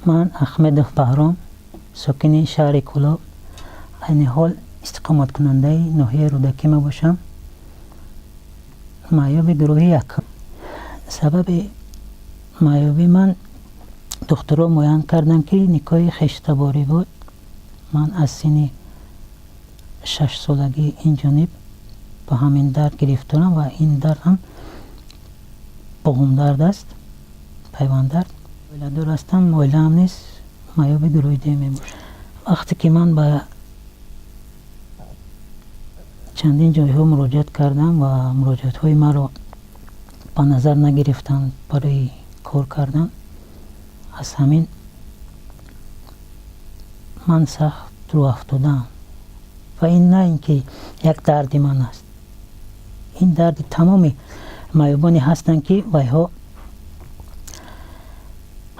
Ман Аҳмедов Баҳром, сокини шаҳри Кӯлоб, айни ҳол истиқоматкунандаи ноҳияи Рӯдакӣ мебошам, маъюби гурӯҳи якум. Сабаби маъюбӣ ман духтурҳо муайян карданд, ки никоҳи хештаборӣ буд. Ман аз синни 6-солагӣ ин ҷониб ба ҳамин дард гирифторам ва ин дард ҳам буғумдард аст, пайванддард. Оиладор ҳастам, оилаам низ маъюби гурӯҳи дуюм мебошад. Вақте ки ман ба чандин ҷойҳо муроҷиат кардам ва муроҷиатҳои маро ба назар нагирифтанд барои кор кардан, аз ҳамин ман сахт рӯҳафтодаам. Ва ин на ин ки як дарди ман аст, ин дарди тамоми маъюбоне ҳастанд, ки вайҳо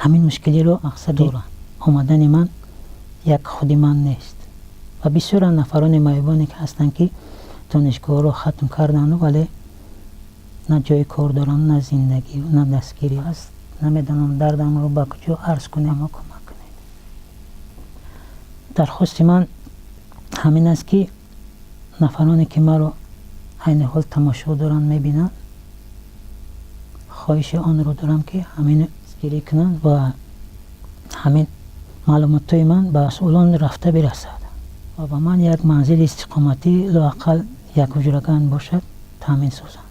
ҳамин мушкилиро. Мақсади омадани ман як худи ман нест ва бисёран нафарони маъюбоне ки ҳастанд, ки донишгоҳро хатм карданду, вале на ҷои кор доранд, на зиндагӣ, на дастгирӣ аст. Намедонам, дардамро ба куҷо арз кунем, кӯмак кунед. Дархости ман ҳамин аст, ки нафароне ки маро айни ҳол тамошо доранд, мебинанд, хоҳиши онро дорам, ки ҳамин дастгирӣ кунанд ва ҳамин маълумотҳои ман ба масъулон рафта бирасад ва ба ман як манзили истиқоматӣ, лоақал як ҳуҷраган бошад, таъмин созанд.